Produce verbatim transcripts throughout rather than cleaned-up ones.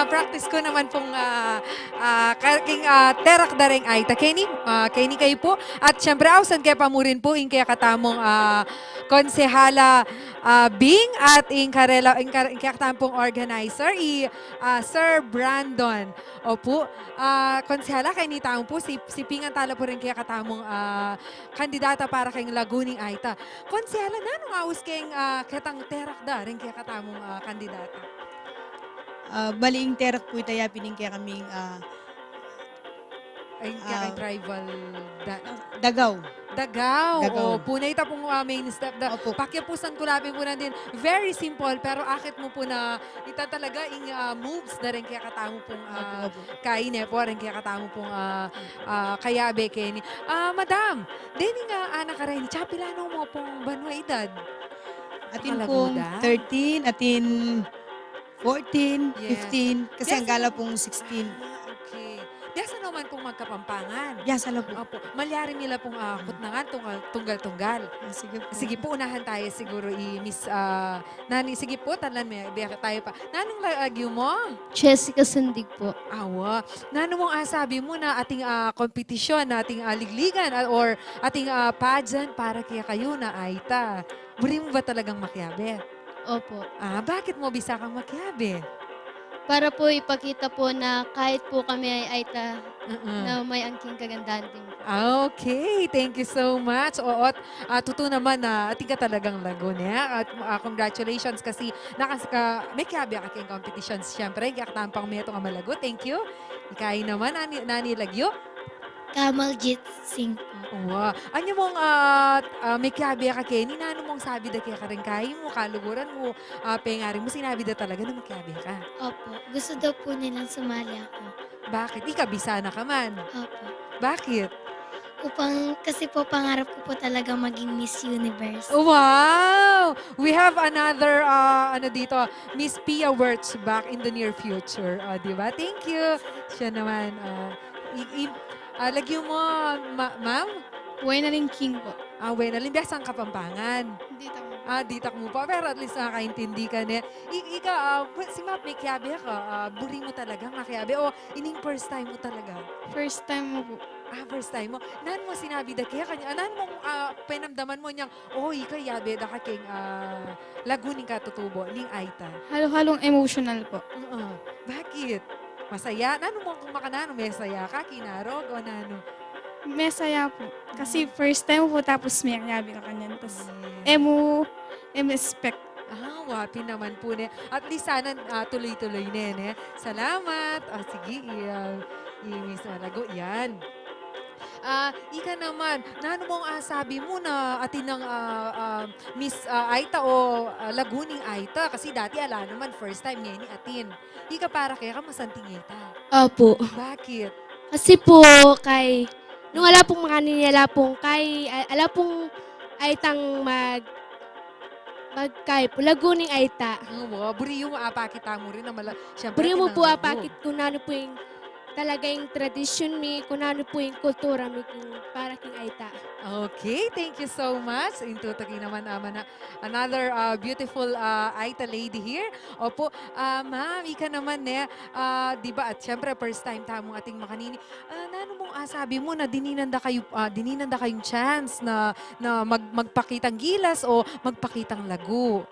Practice ku naman pung, ah, ah, ka-, king, ah, terak da ring Aita. Keni, ah, keni kayu pu. At siyempre, ausan ke pa mu rin pu ing kekatamung, ah, Konsehala, ah, Bing at ing karela, ing kar-, ing kekatamung organizer, i, ah, Sir Brandon. Opu. Ah, Konsehala, keni tamu pu, si-, sipingan tala pu ring kekatamung, ah, kandidata para keng Lagu ning Aita. Konsehala, nanu ing aus keng, ah, ketang terak da ring kekatamung, ah, kandidata? Ah, bali ing terak pu ita ya pin ing kekaming, ah, Ay, ah, kekang tribal da-, Dagaw. Dagaw. Dagaw. O, puna ita pung, ah, main step da. Opo. Pakiapusan ku la pin pu nandin. Very simple, pero akit mu pu na ita talaga ing, ah, moves da ring kekatamu pung, ah, Opo, opo. kaine pu, ring kekatamu pung, ah, ah, kayabe keni. Ah, madam, deni nga anak a reni, tsapilan mu pung banua edad? Atin Kalaguda? pung thirteen, atin fourteen, Yes. fifteen, kasi Biasa ang gala na pung sixteen. Ah, okay. Biasa naman pung magkapampangan. Biasa na po. Opo. Malyari mi la pung, ah, kutnangan, tunggal, tunggal-tunggal. Ah, sige po. Sige po, unahan tayo siguro i Miss, ah, Nani. Sige po, tanlan me, biya tayo pa. Nanung la-, lagyu mu? Jessica Sandig po. Awa. Nanu mung asabi mu na ating, ah, kompetisyon, na ating, ah, ligligan, ah, or ating, ah, pageant para kaya kayu na Aita? Buri mu ba talagang makiabe? Opo. Ah, bakit mu bisa kang makiabe? Para po ipakita po na kahit po kami ay Aita, Mm-mm. na may angking kagandahan din po. Ah, okay. Thank you so much. Oo, at, ah, tutu naman na atin ka talagang lagu ne. At, ah, congratulations kasi nakas-, ka, makiabe ka keng competitions. Siyempre, kaya tampang metung a malagu. Thank you. Ikayu naman, nani, nani lagyu? Kamaljit Singh po. Wa. Anya mung, ah, ah, makiabe ka keni, nanu mung sabi da keka ring kayi mu, kaluguran mu, ah, pengari mu, sinabi da talaga na makiabe ka? Opo. Gusto daw po nilang sumali ako. Bakit? Ika bisa na ka man. Opo. Bakit? Upang, kasi po pangarap ko po talaga maging Miss Universe. Wow! We have another, ah, ano dito, Miss Pia Wurtzbach in the near future. Ah, di ba? Thank you. Siya naman, ah, i-, i-, ah, lagyu mu, ma-, ma'am? Wenalyn King po. Ah, Wenalyn, biasang Kapampangan? Ditak mu. Ah, ditak mu pa. Pero at least nakakaintindi ka ne. I-, ika, ah, bu-, si ma'am, makiabe ka, ah, buri mu talaga makiabe? O ining first time mu talaga? First time mu po. Ah, first time mu. Nanu mu sinabi da kaya kanya? Ah, nanu mu, ah, penamdaman mu nyang, "O, ika, yabe da ka keng, ah, lagu ning katutubo, ning Aita"? Halo-halong emotional po. Oo. Bakit? Masaya? Nanu mu kung makananu, mesaya ka, kinarog, o nanu? Mesaya po. Kasi Mm. first time po, tapos makiabe ka kanyan. Tas, Yes. emu, emu expect. Ah, wa pin naman po ne. At least sana, ah, tuloy-tuloy ne, ne? Salamat. Ah, sige, i-, ah, i-, Miss Malago, yan. Ah, ika naman, nanu mung asabi mu na atin nang, ah, ah, Miss, ah, Aita o, ah, lagu ning Aita? Kasi dati ala naman, first time ngeni atin. Ika para keka masanting ita. Opo. Bakit? Kasi po, kay, nung ala pong makanini, ala pong kay, a-, ala pong Aitang mag-, magkay po, lagu ning Aita. Wa, buri mu apakit mu rin na mala-, siyempre, Buri mu po apakit kung nanu po ing talaga ing tradisyon mi, kung nanu po ing kultura mi king, para king Aita. Okay, thank you so much. Ing tutuki naman, ama na, another, ah, beautiful, ah, Aita lady here. Opo, ah, ma'am, ika naman, ne, ah, di ba, at siyempre, first time tamung ating makanini. Ah, nanu mung asabi mu na dininan da kayu, ah, dininan da kayung chance na, na mag-, magpakitang gilas o magpakitang lagu?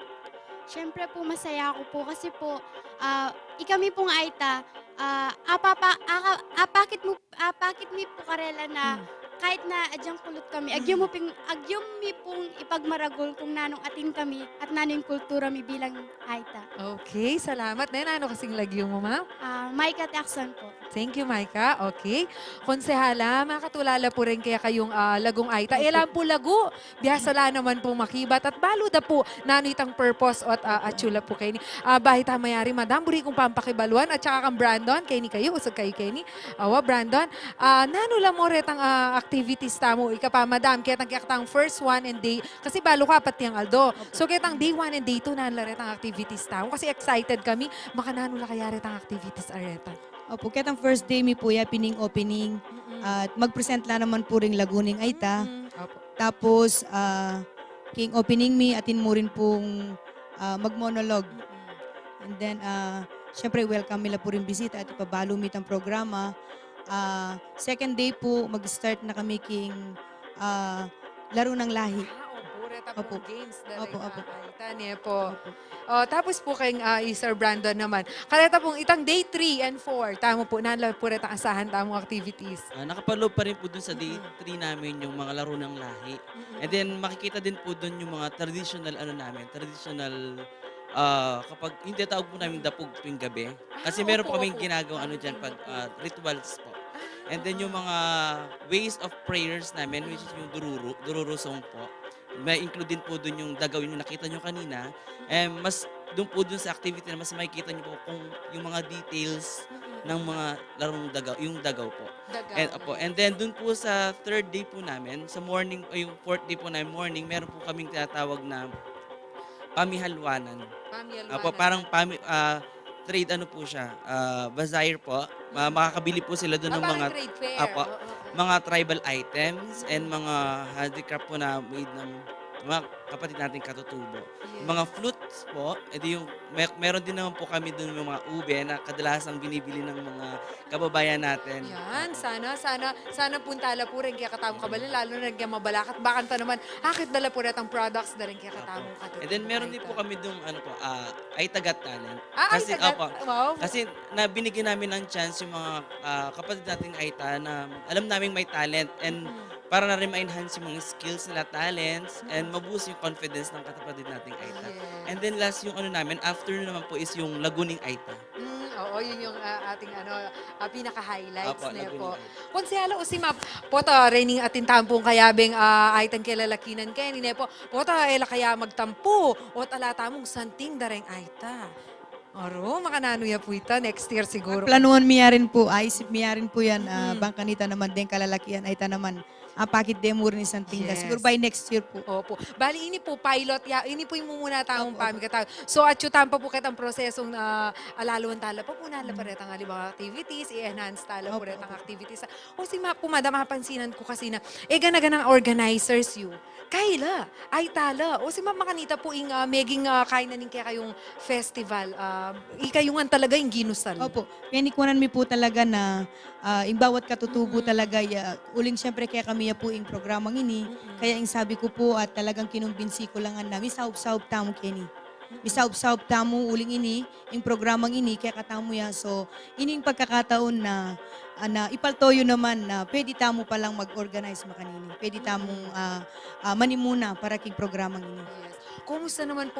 Siyempre po, masaya ako po kasi po, ah, ikami pong Aita, ah, apapa-, aka-, apakit mu, apakit mi po karela na Hmm. kahit na adyang kulot kami, agyu Hmm. mu ping-, agyu mi pong ipagmaragul kung nanung atin kami at nanu ing kultura mi bilang Aita. Okay, salamat. Ne, nanu kasing lagyu mu, ma'am? Ah, Micah Jackson po. Thank you, Micah. Okay. Konsehala, makatulala pu rin kaya kayung, ah, lagung Aita. Opo. E la pu lagu, biasa la naman pung makibat at balu da pu nanu itang purpose at, ah, atsu la pu keni. Ah, bayu ta mayari, madam, buri kung pampakibaluan at saka kang Brandon, keni kayu, usug kayu keni. Awa, Brandon, ah, nanu la mu retang, ah, activities tamu? Ika pa, madam, ketang, ketang first one and day, kasi balu ka apat yang aldo. Opo. So, ketang day one and day two, nanu la retang activities tamu? Kasi excited kami, makananu la kaya retang activities a reta? Opo, ketang first day mi pu ya pin ing opening. Mm-mm. At mag-present la naman pu ring lagu ning Aita. Mm-mm. Opo. Tapos, ah, king opening mi, atin mu rin pung, ah, mag-monologue. Mm-mm. And then, ah, Siyempre, welcome mi la pu ring bisita at ipabalu mi itang programa. Ah, second day po, mag-start na kami king, ah, Laro ng Lahi. Ah, opo, reta pong games na rin. Opo, opo. Ay, tane po. Opo. Oh, tapos po keng, ah, i Sir Brandon naman. Kareta pong itang day three and four, tamu po, nanu la po retang asahan tamung activities? Ah, nakapaloob pa rin po dun sa day three namin yung mga Laro ng Lahi. Mm-mm. And then, makikita din po dun yung mga traditional, ano namin, traditional, ah, kapag, yung tinatawag po namin dapog tuwing gabi. Kasi meron po kaming ginagawang ano dyan, pag, ah, rituals po. And then, yung mga ways of prayers namin, which is yung dururu, dururu song po. May include din po dun yung dagaw, yung nakita nyo kanina. And mas, dun po dun sa activity na mas makikita nyo po kung yung mga details ng mga larong dagaw, yung dagaw po. And, opo, and then dun po sa third day po namin, sa morning, o yung fourth day po namin, morning, meron po kaming tinatawag na pamihalwanan. Pamihalwanan. Opo, parang pami-, ah, trade, ano po siya, ah, bazaar po. Ma-, makakabili po sila dun ng mga, trade fair. Opo, mga tribal items and mga handicraft po na made ng mga kapatid nating katutubo. Yes. Mga flutes po, edi yung, me-, meron din naman po kami dun yung mga ube na kadalasang binibili ng mga kababayan natin. Yan, sana, sana, sana punta la po rin kaya katamu kabali, lalo na kaya mabalakat. Bakanta naman, akit dala po retang products da rin kaya katamu katutubo. And then meron din po kami dun, ano po, ah, Aita Got Talent. Ah, Aita Got, wow. Kasi na binigyan namin ng chance yung mga, ah, kapatid nating Aita na alam naming may talent and para na rin ma-enhance yung mga skills nila, talents, and ma-boost yung confidence ng kapatid nating Aita. Yes. And then last yung ano namin, afternoon naman po is yung Laguning Aita. Mm, oo, yun yung, ah, ating ano, ah, pinaka-highlights, ne po. Laguning Aita. Konsehal, o si Map, pota, rening atin tampung kayabeng, ah, Aitang Kalalakinan keni, ne po. Pota, e la kaya magtampu, o tala tamung santing da reng Aita. Aro, makananu ya pu ita, next year siguro. Planuhan mi ya rin pu, aisip mi ya rin pu yan, ah, bang kanita naman deng kalalakian, Aita naman. Apakit de mu rin ing santing da. Yes. Siguro by next year pu. Opo. Bali, ini pu, pilot ya, ini pu ing mumuna tamung pamikataw. So, atyu tampa pu ketang prosesong, ah, alaluan tala pa pu, nanu la pa retang alibang activities, i-enhance tala pu retang activities. O si ma-, pu, madam, apansinan ku kasi na, e, gana-ganang organizers yu. Kaila, Aita la. O si ma-, makanita pu ing, ah, meging, ah, kainan ning kekayung festival, ah, ikayu ngan talaga ing ginusal. Opo. Penikunan mi pu talaga na, ah, ing bawat katutubo talaga ya, uling siyempre kekami ya pu ing programang ini. Kaya ing sabi ku pu at talagang kinumbinsi ku la ngan na misaup-saup tamu keni. Misaup-saup tamu uling ini, ing programang ini, kekatamu ya. So, ini ing pagkakataon na, ah, na ipalto yu naman na pwede tamu palang mag-organize makanini. Pwede tamung, ah, ah, manimuna para king programang ini. Yes. Kumusta naman pu?